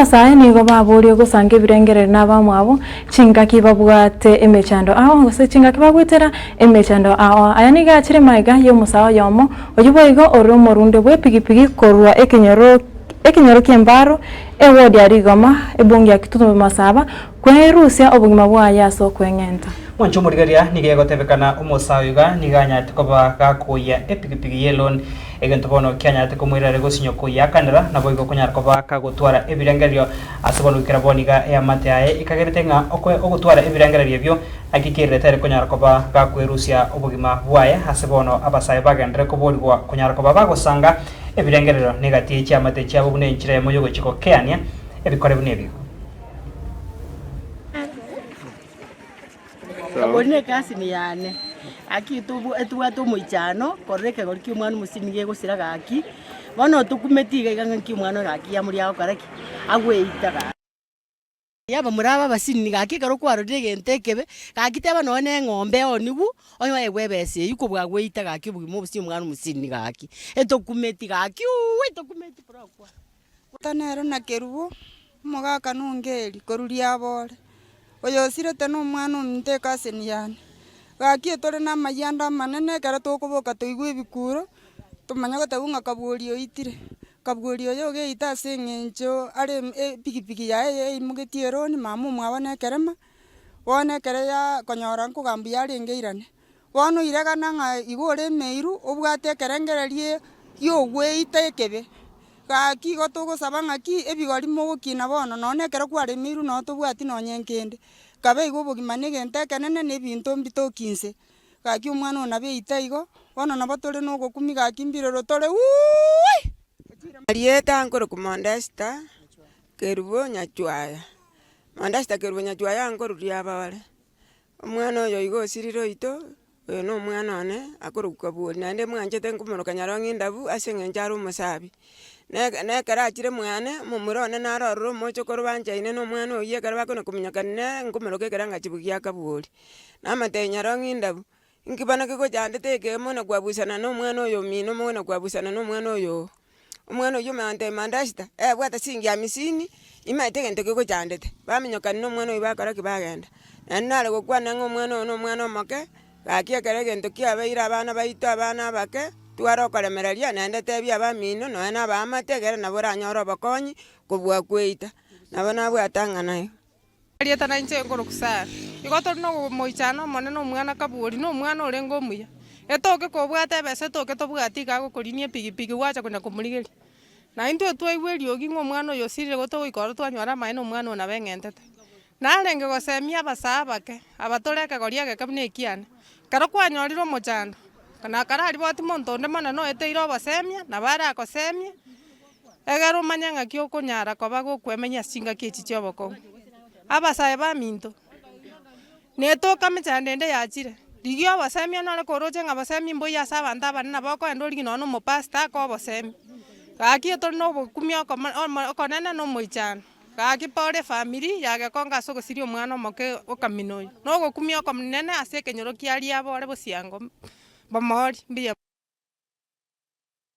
Abasae nigo baborie gosanga ebirengererio nabamwabo chingaki babwate emechando ao gose chingaki bagwetera emechando ao. Aya nigo achire magega y'omosae oyomo oyio boigo ore omorunde bw'epigipigi korwa ekenyoro ekenyoro ki'Embaro, eward ya Rigoma, ebunge ya Kitutu Masaba, kwerusia obogima bwaye ase okweng'enta. Mwanche omorigereria nigo egotebekana omosae oyo iga nigo anyarete koba gakoyia epigipigi y'eloni Egento bono kianyarete komoirera are gosinywa koyiakanera, naboigo okonyara koba kagotwara ebirengererio ase bono goikera bono iga eamate yaye ekagerete ng'a okwe ogotwara ebirengererio ebio naki kererete are konyara koba gakwerusia obogima bwaye ase bono abasae bagenderere koborigwa konyara koba bagosanga ebirengererio negati ye chiamate chiabo buna enchera eyemo yogochia gokeania ebikore buna ebi. Kabori ne cousin yane, gaki etobwate omoichano korora ekegori kia omwana omosini gegosira gaki, bono tokumeti iga iga ng'a nki omwana oyo gaki amoria agokora ki? Agoeita gaki. Abamura aba abasinini gaki ekero kwarorire egento ekebe, gaki teba nonye na eng'ombe eonigwe, onye ebesa eywo kobua goeita gaki obogima obosinyo omwana omosinini gaki, etokumeti gaki uuwi etokumeti buna okwana. Tata nere na Kerubo, omogaka nongeri korwa riabore, oyosirete nomwana ominto ekaseni yane. Gaki etore namayianda amanene ekero tokoboka toigwe ebikuro, tomanye gotebwa ng'a kabwori oitire. Kabwori oyo ogeita ase eng'encho are epikipiki yaye eimogetie eroni mama omwabo na ekerema, bono ekero ya konyora nkogambia mbuya arenge airane. Bono oiregana ng'a igo ore emeiru, obwate ekerengererio gi'ogweita ekebe. Gaki igo togosaba ng'aki ebigori mogokina bono, nonya na ekero kwaremeirwe nonye tobwati nonye nkende. Kabe igo obogima na egento ekenene na ebinto mbitoki inse. Gaki omwana oyo nabo eite igo, bono nabo tore na ogokumia gaki mbirero tore wuuui! Erieta nkorokwa Modesta Kerubo Nyachwaya, Modesta Kerubo Nyachwaya nkoruria abare. Omwana oyo iga osirire oito, oyo na omwana one, akorokwa Kaburi, naende mwanchete nkomoroka Nyarong'i Ndabu ase eng'encho are omosabi. Na eke na ekero achire mwane, omomura one naro ororo omochokoro banchaine na omwana oyio ekero bakona kominyokani nere, nkomoroka ekerenga chibugi gia Kaburi. Namotebia Nyarong'i Ndabu, inki bono kegochandete eke muna kwabusana na omwana oyo omino muna kwabusana na omwana oyo oo. Omwana oyio omanya gontebia mandasita, eh bwata siringi hamisini, nimanyete egento kegochandete. Baminyokani na omwana oyio bakora ki? Bagenda. Naende nare gokwana ng'a omwana oyo na omwana omoke, gaki ekero egento kiabeire abana baito abana abake, tware okoremereria naende tebia abamino nonya na abaamate egere nabo oranyore obokonyi kobua kweita. Nabo nabwate ang'ana igo. Erieta nainche nkorokwa Sara. Igo tore nomoichano omonene omwana Kaburi, na omwana orenge omuya. Etoke kobwate ebesa etoke tobwati iga agokorinia epigipigi gwacha konya komorigeria. Na intwe twaigwa eriogi ng'a omwana oyo osirire igo togoika ororo twanyora amaene omwana oyo nabo eng'entete. Narenge gosemia abasae abake, aba tore ekegori egeke buna ekiane, ekero kwanyorire omochando, na karariboti monto onde monene oeteire obosemia, nabo aragosemie. Egere omanye ng'aki okonyara koba gokwemenya ase chingaki echi chi'obokong'u. Abasae baminto, netoka mechando ende yachire, rigia obosemia nore koroche ng'a bosemia mboiyo ase abanto abanene nabo okoenda origie nonye na omopastor akoe obosemia. Gaki tore na obokumia okome omo okonene na omoichano, gaki pore efamiri ya Gekongo ase ogosiria omwana omoke okamina oyo, na ogokumia okonene ase ekenyoro kia riabo ore bosiango bomori, mbuya.